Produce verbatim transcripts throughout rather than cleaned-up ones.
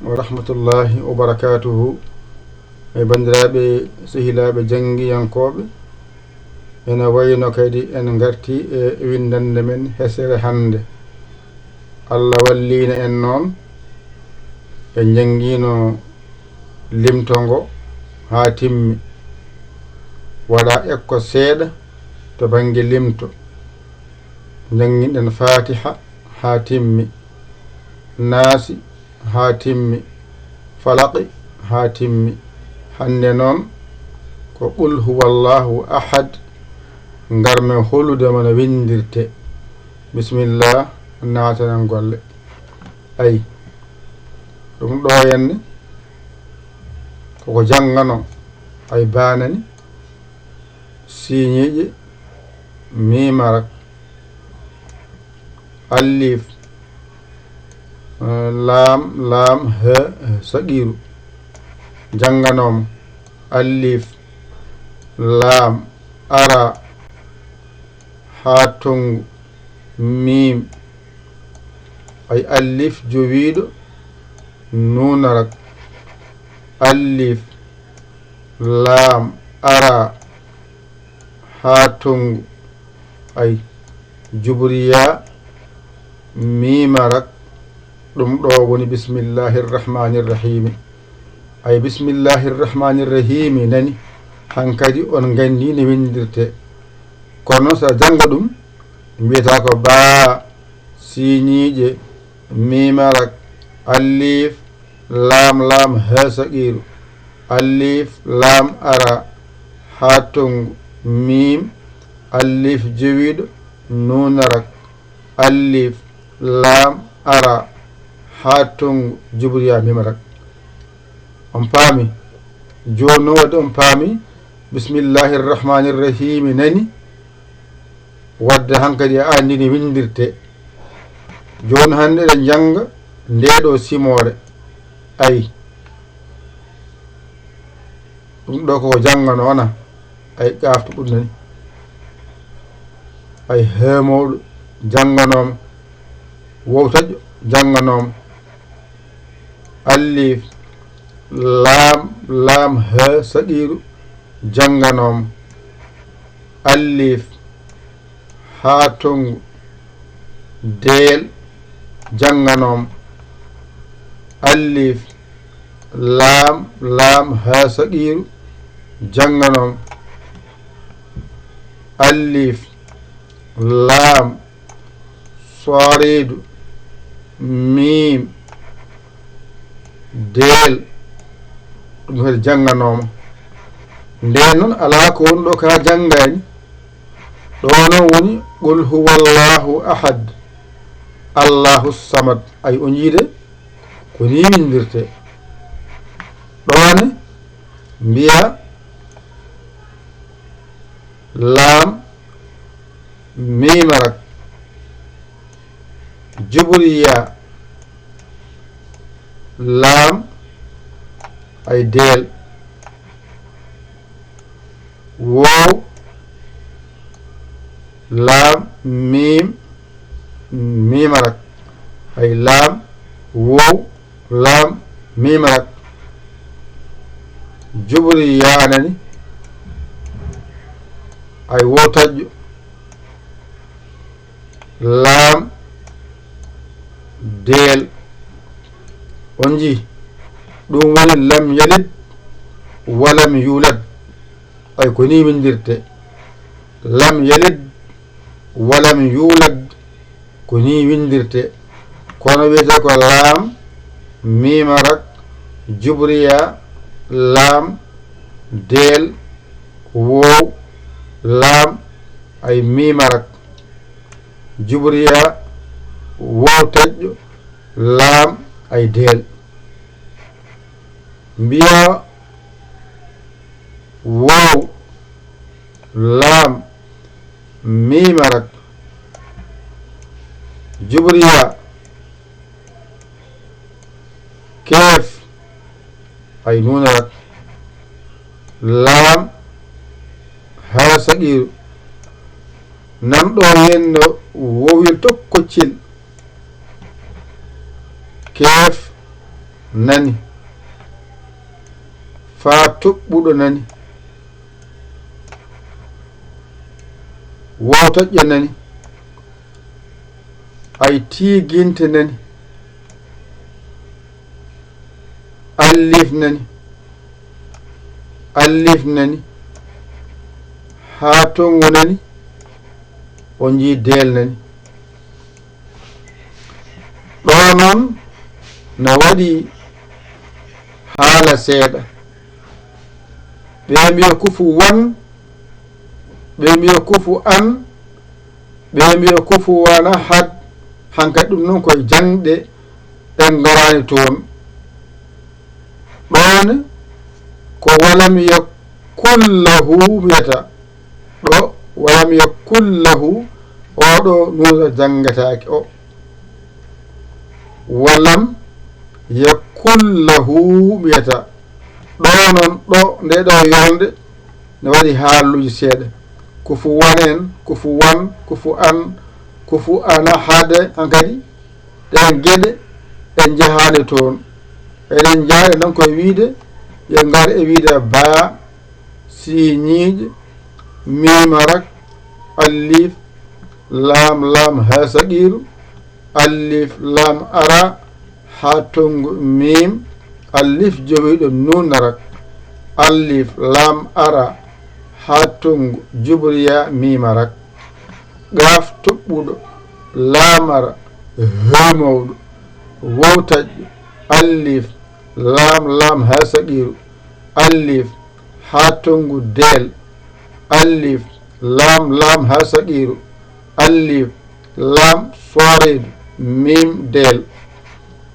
Wa rahmatullahi wa barakatuhu. E banndiraaɓe, sehilaaɓe janngiyankooɓe, ene wayno kadi en ngarti e winndannde men hesere hannde. Allah walliino en noon, en njanngiino limto ngo haa timmi. Waɗa ekko seeɗa to bannge limto. Njannginɗen Faatiha haa timmi, Naasi haa timmi, Falaqi haa timmi. Hannde noon ko Qul huwallahu ahad, ngarmi holude mo no winndirtee. Bisimilla, naatanen golle. Ay, ɗum ɗo henne koko jannganoo, ay, baanani, siiñiiƴe, miim arak, alif, eh, laam, laam, ha, saqiiru. Jannganooma alif, laam, ara, haa tonngu, miim, ay, alif jowiiɗo, nuun arak, alif, laam, ara, haa tonngu, ay, jubriya, miim arak, ɗum ɗo woni bismillahi rrahmani rrahimi. Ay, bismillahi rrahmani rrahimi nani, hankadi on nganndi no winndirtee. Kono so a jannga ɗum, mbiyata ko baa, siiñiiƴe, miim arak, alif, laam, laam, ha saqiiru, alif, laam, ara, haa tonngu, miim, alif jowiiɗo, nuun arak, alif, laam, ara, haa tonngu, jubriya, miim arak. On paami? Jooni noon waɗde on paami, bismillahi rrahmani rrahimi nani, waɗde hankadi a anndi no winndirtee. Jooni hannde eɗen njannga ndee ɗo simoore. Ay, ɗum ɗo koko jannganoona. Ay, qaafto ɓuri nani. Ay, heemooɗo jannganooma. Wowtaƴƴo jannganooma. Alif, laam, laam, ha saqiiru jannganooma. Alif, haa tonngu, deel jannganooma. Alif, laam, laam, ha saqiiru jannganooma. Alif, laam, sooreedu, miim, deel, ɗum kadi jannganooma. Ndeen noon, alaa ko woni ɗo ka janngaani. Ɗo noon woni, Qul huwallahu ahad, Allahu samad. Ay, on yiide, ko nii winndirtee. Ɗo ne, mbiya, laam, miim arak, jubriya, laam, ay, deel, woow, laam, miim, miim arak, ay, laam, woow, laam, miim arak, jubriya nani, ay, wowtaƴƴo, laam, deel. On njii? Ɗum woni lam yalid wa lam yuulad. Ay, ko nii winndirtee. Lam yalid wa lam yuulad, ko nii winndirtee. Kono wiyetee ko laam, miim arak, jubriya, laam, deel, woow, laam, ay, miim arak, jubriya, wowtaƴƴo, laam, ay, deel. Mbiya woow, laam, miim arak, jubriya, keef, ay, nuun arak, laam, haa saqiiru. Nan ɗo heen no woowil tokkoccel, keef, nani. Faa toɓɓuɗo nani. Wowtaƴƴo nani. Ay tiiginte nani. Allif nani. Allif nani. Haa tonngu nani. O njii deel nani. Ɗoo noon na waɗi haala seeɗa. Ɓe mbiya kufu wan, ɓe mbiya kufu an, ɓe mbiya kufu wana had. Hankadi ɗum noon koye jaŋde en ngaraani toon. Ɗoon ko walam yakkun lahu mbiyata. Ɗo walam yakkun lahu, oɗo nuuna janngataake o. Walam yakkun lahu mbiyata. Ɗo noon, ɗo, nde ɗo yolnde, ne waɗi haaluuji seeɗa. Kufu wan en, kufu wan, kufu an, kufu ana hade, hankadi, ɗeen geɗe, en njahaani toon. Eɗen njaha noon koye wiide, yo ngar e wiide baa, siiñiiƴe, miima rak, allif, laam, laam, haa saqiiru, allif, laam, ara, haa tonngu, miim, allif, jowiiɗo, nuun, rak, allif, laam, ara, haa tonngu, jubriya, miima, rak, qaaf, toɓɓuɗo, laam, ara, hee mawɗo, wowtaƴƴo, allif, laam, laam, haa saqiiru, allif, haa tonngu, deel, allif, laam, laam, haa saqiiru, allif, laam, soreedu, miim, deel,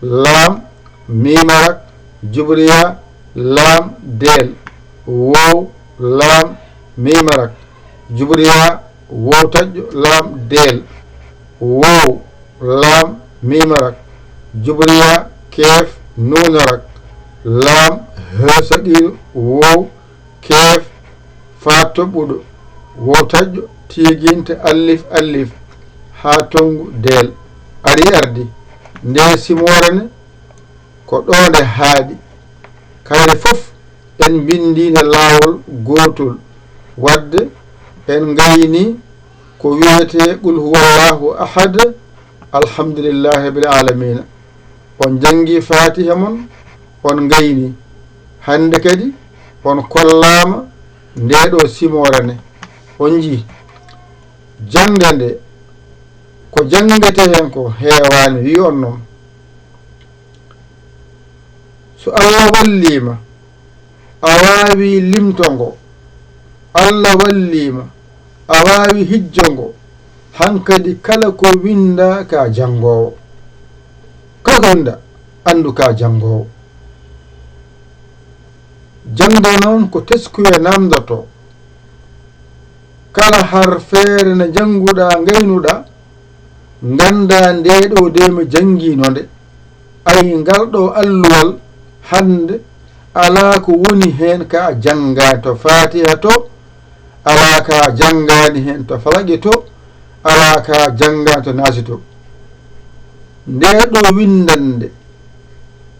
laam, miima, rak, jubriya, laam, deel, woow, laam, miima, rak, jubriya, wowtaƴƴo, laam, deel, woow, laam, miima, rak, jubriya, keef, nuuna, rak, laam, hee saqiiru, woow, keef, faa toɓɓuɗo, wowtaƴƴo, tiiginte, allif, allif, haa tonngu, deel. Ari ardi. Nde simoore ne, ko ɗo nde haaɗi. Kayre fof, en mbinndii nde laawol gootol. Waɗde, en ngayni ko wiyetee Qul huwallaahu ahad, alhamdulillaahi rabbil aalamiina. On njanngi Faatiha mon, on ngayni. Hannde kadi, on kollaama ndee ɗoo simoore ne. On njii, jaŋde nde, ko janngetee heen ko heewaani, wi on noon. So Allah wallii ma, a waawi limto ngo, Allah wallii ma, a waawi hijjo ngo, hankadi kala ko winndaa ka janngoowo. Kala ko winndaa, anndu ka janngoowo. Jaŋde noon ko teskuya naamndotoo. Kala harfeere nde njannguɗaa, ngaynuɗaa, nganndaa ndee ɗoo de mi janngiino nde. Ay, ngal ɗoo alluwal hannde, alaa ko woni heen ka a janngaani to Faatiha to, alaa ka a janngaani heen to Falaqi to, alaa ka a janngaani to Naasi to. Ndee ɗoo winndannde,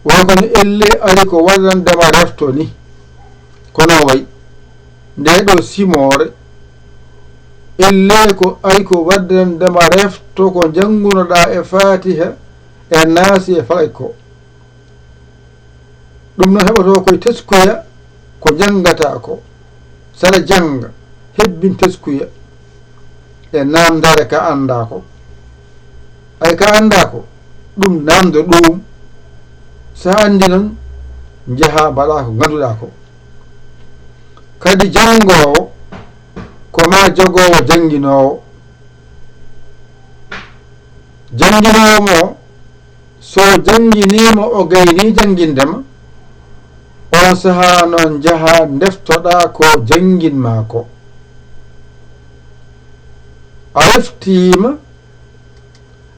wano kono ellee ari ko waɗande ma refto ni. Kono wayi, ndee ɗoo simoore, ellee ko ari ko waɗande ma refto ko njanngunoɗaa e Faatiha, e Naasi, e Falaqi ko. Ɗum noon heɓotoo koye teskuya ko njanngataa ko. Saɗa jannga, hebbin teskuya e naamndaare ka anndaa ko. Ay ka anndaa ko, ɗum naamndo ɗum. So a anndi noon, njahaa mbaɗaa ko ngannduɗaa ko. Kadi janngoowo, ko maa jogoowo jannginoowo. Jannginoowo mo, so jannginii mo o gaynii jannginde ma, oon sahaa noon njahaa ndeftoɗaa ko janngin maa ko. A reftiima,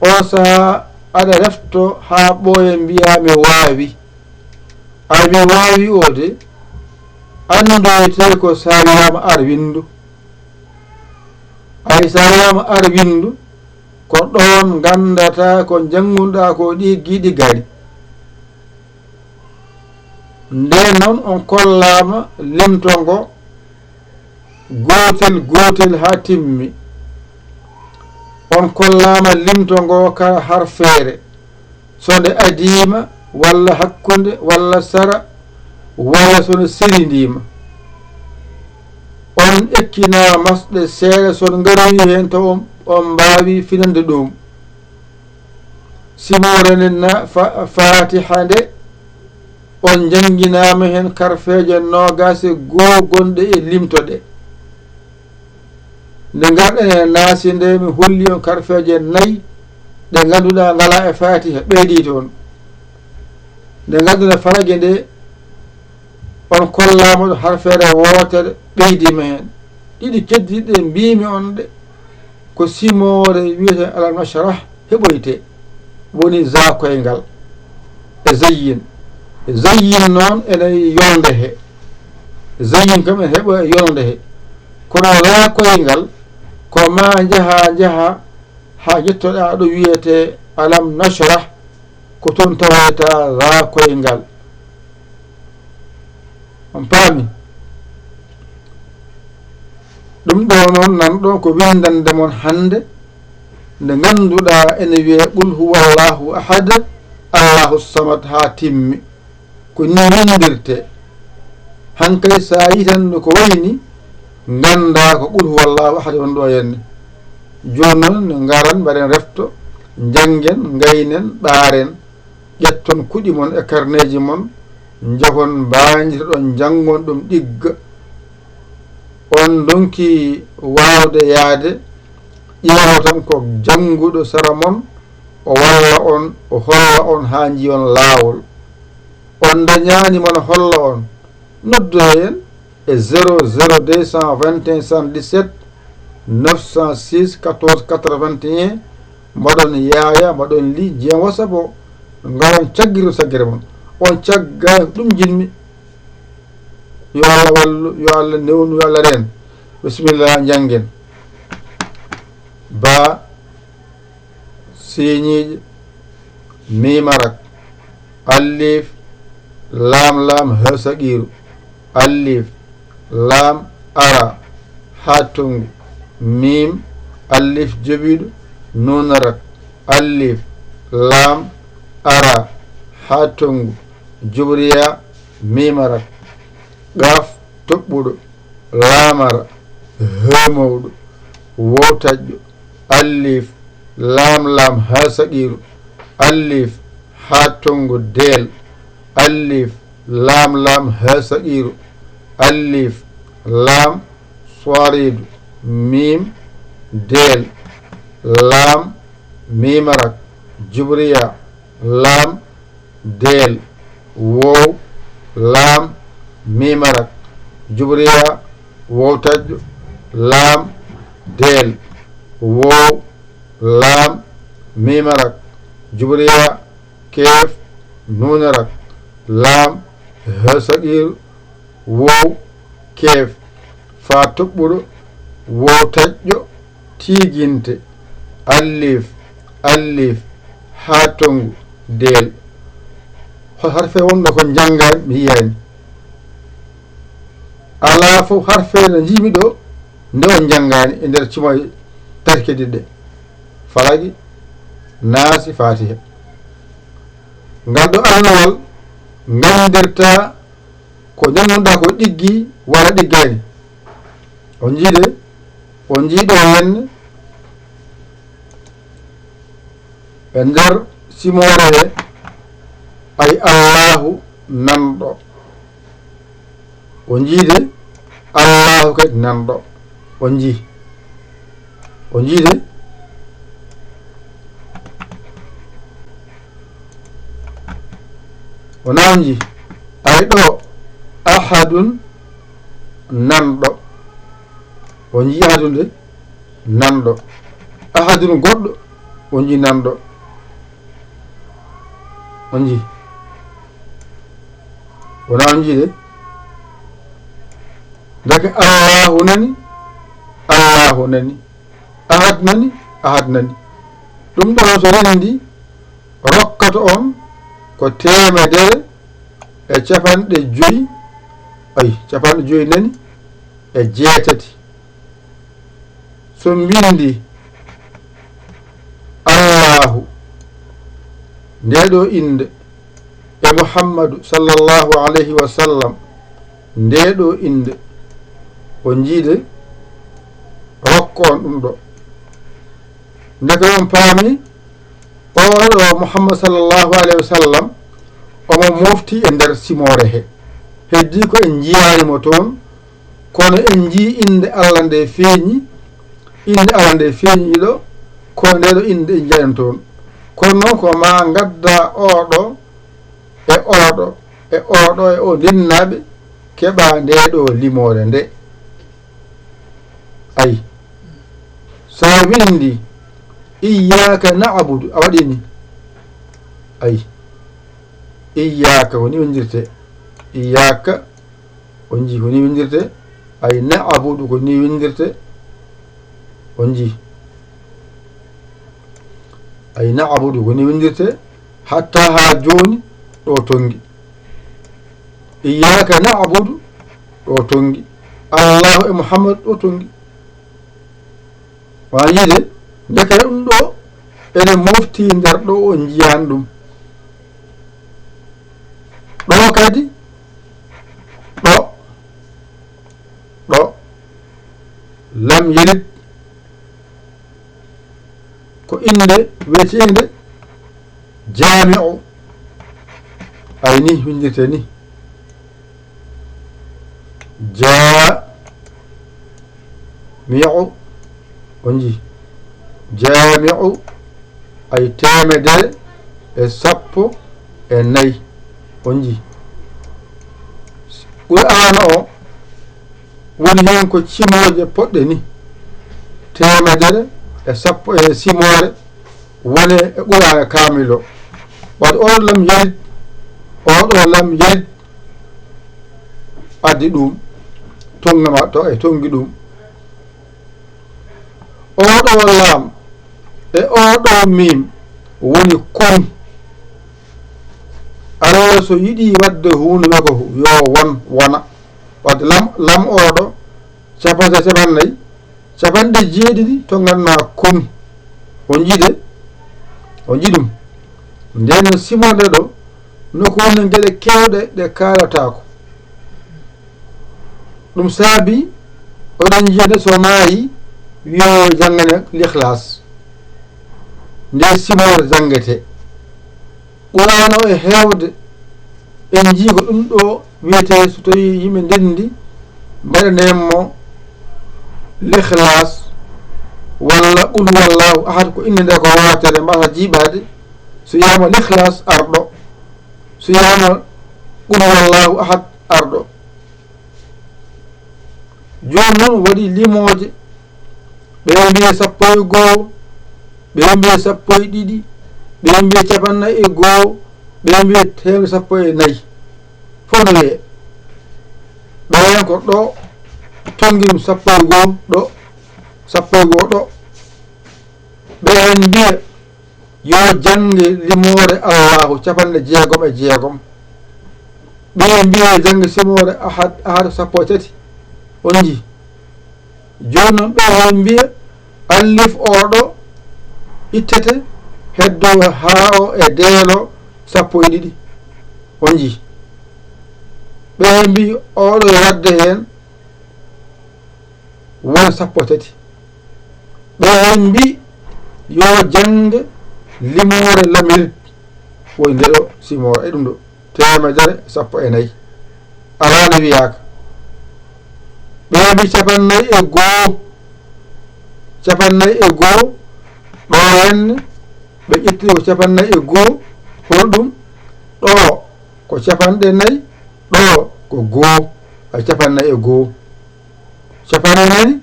oon sahaa aɗa refto haa ɓooya mbiyaa mi waawi. A mi waawi o de, anndoytee ko so a wiyaama ar winndu. Ay so a wiyaama ar winndu, ko ɗoon nganndataa ko njanngunoɗaa ko ɗi giɗi gari. Ndeen noon on kollaama limto ngo gootel gootel haa timmi. On kollaama limto ngo kala harfeere, so nde adiima, walla hakkunde, walla sara, walla so nde selindiima. On ekkinaa masɗe seeɗa, so on ngaroyi heen taw on, on mbaawi finande ɗum. Simoore nden na fa-, Faatiha nde, on njannginaama heen karfeeje noogaas e goo gonɗe e limto ɗe. Nde ngarɗen e Naasi nde, mi holli on karfeeje nayi ɗe ngannduɗaa ngalaa e Faatiha, ɓeydi toon. Nde ngarɗen e Falagi nde, on kollaama ɗo harfeere wootere, ɓeydiima heen. Ɗiɗi keddiiɗe mbiimi on ɗe, ko simoore wiyetee Alam Nashrah heɓoytee, woni za koyngal e zayyin. E zayyin noon ene yonde he. E zayyin kam ene heɓa e yonde he. Kono za koyngal ko ma njaha, njaha haa njettoɗaa ɗo wiyetee Alam Nashrah, ko toon tawoyta za koyngal. On paami? Ɗum ɗo noon nan ɗo ko winndande mon hannde, nde ngannduɗaa ene wiyee Qul huwallahu ahad, Allahu samad haa timmi. Ko ni winndirtee. Hankay so a yitan no ko wayni, nganndaa ko Qul huwallahu ahad won ɗo henne. Jooni noon ngaran mbaɗen refto, njanngen, ngaynen, ɓaaren. Ƴetton kuɗi mon e karneeji mon, njahon mbaanjitoɗon, njanngon ɗum ɗigga. On ndonki waawde yahde, ƴeewoton ko jannguɗo sara mon, o walla on, o holla on haa njiyon laawol. On ndañaani mo no holla on, noddoyen e zéro zéro deux cent vingt et un soixante-dix-sept neuf cent six quatorze quatre-vingt-un, mbaɗon yaaya, mbaɗon li, njiyen WhatsApp o, ngaron caggirde saggere mon. On caggaani ko ɗum njiɗmi. Yo Allah wallu, yo Allah newnu, yo Allah reen. Bisimilla, njanngen. Ba, siiñiiɗe, miim arak, alliif, laam, laam, haa saqiiru, alliif, laam, ara, haa tonngu, miim, alliif joɓiiɗo, nuun arak, alliif, laam, ara, haa tonngu, jubriya, miim arak, qaaf toɓɓuɗo, laam ara, haa mawɗo, woow taƴƴo, alliif, laam, laam, haa saqiiru, alliif, haa tonngu, deel, alliif, laam, laam, haa saqiiru, alliif, laam, suwariidu, miim, deel, laam, miim arak, jubriya, laam, deel, woow, laam, miim arak, jubriya, woow taƴƴo, laam, deel, woow, laam, miim arak, jubriya, keef, nuun arak, laam, haa saqiiru, woow, keef, faa toɓɓuɗo, woow taƴƴo, tiiginte, alliif, alliif, haa tonngu, deel. Hol harfe wonɗo ko njanngaani, mi yiyaani? Alaa fof harfe no njiimi ɗo, nde on njanngaani e nder cimoy tati keddiiɗe ɗe. Falagi, Naasi, Faatiha. Ngal ɗo alluwal nganndirta ko ñamnuɗaa ko ɗiggi walla ɗiggaani. On njii de, on njii ɗo henne e nder simoore he, ay Allaahu nanɗo. On njii de, Allaahu kadi nanɗo. On njii. On njii de? Wonaa on njii. Ay ɗo, ahadun nanɗo. On njii ahadun de? Nanɗo. Ahadun goɗɗo, on njii nanɗo. On njii. Wonaa on njii de? Ndeke Allaahu nani, Allaahu nani. Ahad nani, Ahad nani. Ɗum ɗo so renndi, rokkata on ko teemedere e capanɗe joyi, ay, capanɗe joyi nani e jeetati. So mbindi Allahu, nde ɗo innde, e Muhammadu sallallahu alayhi wa sallam, nde ɗo innde, o njiide rokko on ɗum ɗo. Ndeke on paami, oɗo Muhammad sallallahu alayhi wa sallam, omo mofti e nder simoore he. Heddi ko en njiyaani mo toon, kono en njii innde Allah nde feeñi, innde Allah nde feeñi ɗo, ko nde ɗo innde en njiyaani toon. Kono noon ko ma ngadda oɗo, e oɗo, e oɗo, e o ndennaaɓe keɓa nde ɗo limoore nde. Ay. So a winndi, "Iyyaka na'budu," a waɗi ni. Ay. "Iyyaka," ko ni winndirte. "Iyyaka," on njii ko ni winndirte. Ay, "na'budu," ko ni winndirte. On njii. Ay, "na'budu," ko ni winndirte. Hatta haa jooni ɗo tonngi. "Iyyaka na'budu," ɗo tonngi. Allahu e Muhammad ɗo tonngi. Maa yiide, ndeke ɗum ɗo ene mofti nder ɗo on njiyan ɗum. Ɗo kadi, ɗo, ɗo, lam yalid, ko innde wiyeteende jaami'u. Ay ni winndirte ni. Jaami'u. On njii. Jaami'u. Ay, teemedere e sappo e nayi. On njii. Qur'aana o woni heen ko cimooje poɗɗe ni. Teemedere e sappo e simoore woni e Qur'aana kaamil o. Wadde oɗo lam yalid, oɗo lam yalid addi ɗum, tonnga ma to e tonngi ɗum. Oɗo lam e oɗo mim woni kun. Allah so yiɗi waɗde huunde wi ko yo won, wona. Wadde lam, lam oɗo, capanɗe, capanɗe nayi, capanɗe jeeɗiɗi to ngannduɗaa kun. On njii de? On njii ɗum? Nden no simorde ɗo, no ko woni geɗe keewɗe ɗe kaalataako. Ɗum saabi, oɗon njiya nde so maayi, wiyo janngane Lihlas. Nde simorde janngetee. Qur'aana o e heewde, en njii ko ɗum ɗo wiyetee, so tawii yimɓe ndenndi, mbaɗanee mo Lihlas walla Qul huwallahu ahad, ko innde nde ko wootere, mbasa jiiɓaade, so wiyaama Lihlas arɗo, so wiyaama Qul huwallahu ahad arɗo. Jooni noon waɗi limooje, ɓe mbiya sappo e goo, ɓe mbiya sappo e ɗiɗi, ɓe mbiya capannay e goo, ɓe mbiya teemedde sappo e nayi. Fof no wiyee. Ɓeen ko ɗo tonngi ɗum sappo e goo ɗo, sappo e goo ɗo. Ɓeen mbiya yo jannge limoore Allahu capanɗe jeegom e jeegom. Ɓe mbiya jannge simoore ahad, ahad sappo e tati. On njii? Jooni noon ɓe mbiya allif oɗo ittete heddo haa o e deelo sappo e ɗiɗi. On njii? Ɓe mbi oɗo yo waɗde heen wona sappo e tati. Ɓe en mbi yo jannge limoore lamirit, woy nde ɗo simoore e ɗum ɗo, teemedere sappo e nayi. Alaa nde wiyaaka. Ɓe mbi capannay e goo, capannay e goo, ɗo henne ɓe ƴetti ko capannay e goo, hol ɗum? Ɗo ko capanɗe nayi, ɗo ko goo, ay capannay e goo. Capannay nani,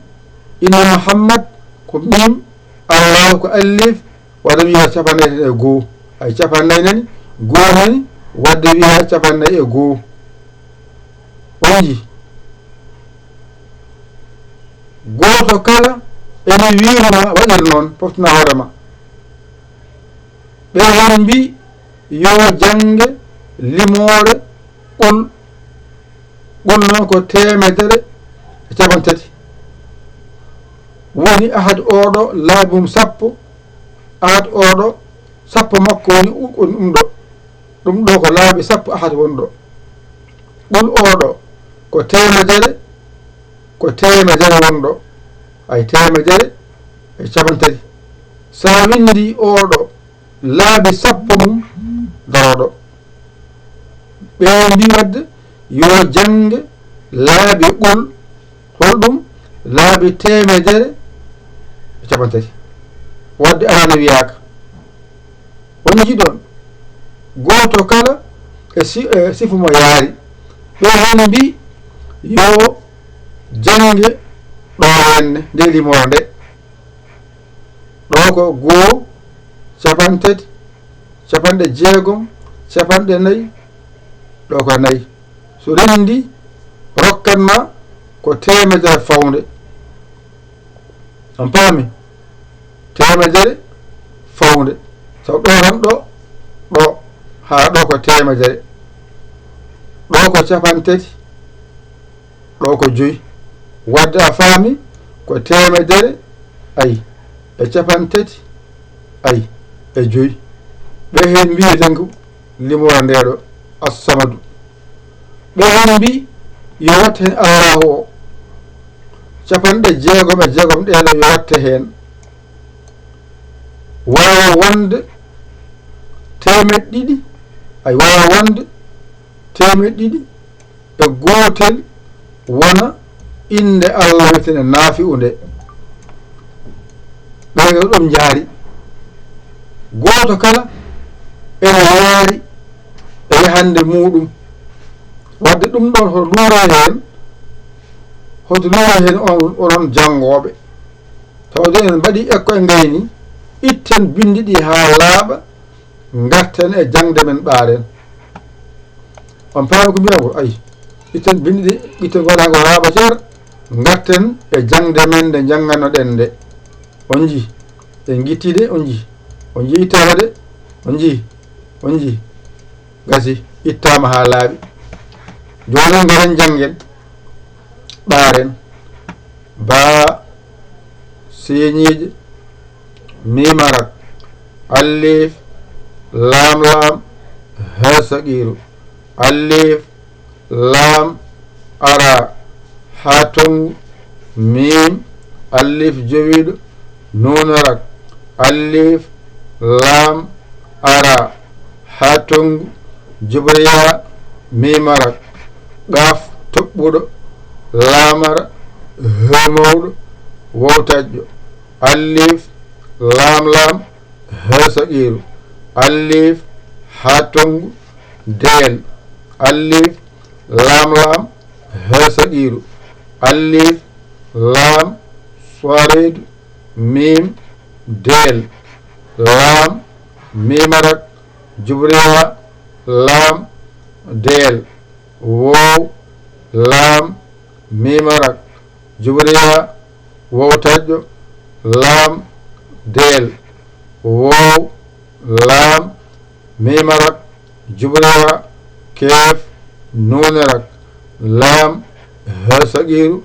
inna Muhammad ko miim, Allahu ko allif, wadde mi wiya capannay e goo. Ay capannay nani, goo nani, wadde wiya capannay e goo. On njii? Gooto kala ene wiiri ma waɗir noon, poftina hoore ma. Ɓe en mbi yo jannge limoore Qul, qul noon ko teemedere e capantati. Woni ahad oo ɗo laabi mum sappo, ahad oo ɗo sappo makko woni u-, woni ɗum ɗo. Ɗum ɗo ko laabi sappo ahad woni ɗo. Qul oo ɗo ko teemedere, ko teemedere woni ɗo. Ay teemedere e capantati. So a winndi oo ɗo laabi sappo mum darooɗo. Ɓe mbi wadde yo jannge laabi qul, holɗum laabi teemedere e capantati. Wadde arano wiyaaka. Woni jiɗon gooto kala e si-, e sifu mo yaari. Ɓe heen mbi yo jannge ɗo henne nde limoro nde. Ɗo ko goo, capantati, capanɗe jeegom, capanɗe nayi, ɗo ko nayi. So renndi, rokkat ma ko teemedere fawnde. On paami? Teemedere fawnde. Sabu ɗo tan ɗo, ɗo, haa ɗo ko teemedere. Ɗo ko capantati, ɗo ko joyi. Wadde a faami ko teemedere, ay, e capantati, ay, e joyi. Ɓe heen mbiyi tan ko limora nde ɗo, Assamadu. Ɓe heen mbi yo watte heen Allahu o. Capanɗe jeegom e jeegom ɗe ɗo yo watte heen. Waawa wonde teemeɗɗe ɗiɗi, ay, waawa wonde teemeɗɗe ɗiɗi e gootel wona innde Allah wiyetee Naafi'u nde. Ɓe ɗo ɗum njaari. Gooto kala ene yaari e yahannde muuɗum. Wadde ɗum ɗoon hoto luuro heen, hoto luuro heen on, onon janngooɓe. Tawde en mbaɗi ekko e ngayni, itten binndi ɗi haa laaɓa, ngarten e jaŋde men ɓaaren. On paami ko mbiyam ko? Ay, itten binndi ɗi, itten ngoɗa ngo laaɓa cer, ngarten e jaŋde men nde njannganoɗen nde. On njii, en ngitti de, on njii, on njii ittaama de, on njii, on njii. Gasi, ittaama haa laaɓi. Jooni noon, ngaren njanngen, ɓaaren. Baa, siiñiijo, miim arak, alif, laam laam, haa saqiiru, alif, laam, ara, haa tonngu, miim, alif jowiiɗo, nuun arak, alif, laam, ara, haa tonngu, jubriya, miim arak, qaaf toɓɓuɗo, laam ara, haa mawɗo, waaw taƴƴo, alif, laam laam, haa saqiiru, alif, haa tonngu, deel, alif, laam laam, haa saqiiru, alif, laam, sooreedu, miim, deel, laam, miim arak, jubriya, laam, deel, waaw, laam, miim arak, jubriya, waaw taƴƴo, laam, deel, waaw, laam, miim arak, jubriya, keef, nuun arak, laam, haa saqiiru,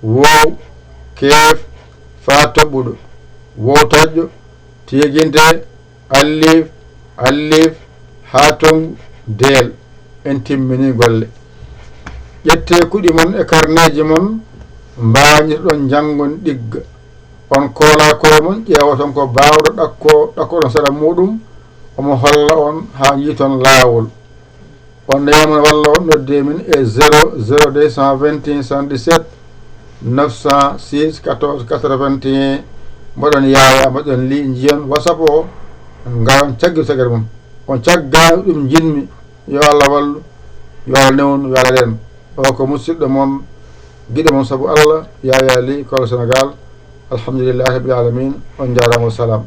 waaw, keef, faa toɓɓuɗo, waaw taƴƴo, tiiginte, alif, alif, haa tonngu, deel. En timmini golle. Ƴettee kuɗi mon e karneeji mon, mbaañirɗon njanngon ɗigga. On koola koye mon, ƴeewoton ko baawɗo ɗakko, ɗakkoɗon sara muuɗum, omo holla on haa njiiton laawol. On neyama walla on noddee min e zéro zéro deux cent vingt et un soixante-dix-sept neuf cent six quatorze quatre-vingt-un. Mboɗon yaaya, mboɗon li njiyon WhatsApp o, ngawan caggi sagere mum. On caggaani ɗum njiɗmi, yo Allah wallu, yo Allah newnu, yo Allah reen. O ko musidɗo mon, giɗo mon sabu Allah, Yaya Ly, Kolda Sénégal. Alhamdulillahi rabbil alamin. On njaaraama, wa salaam.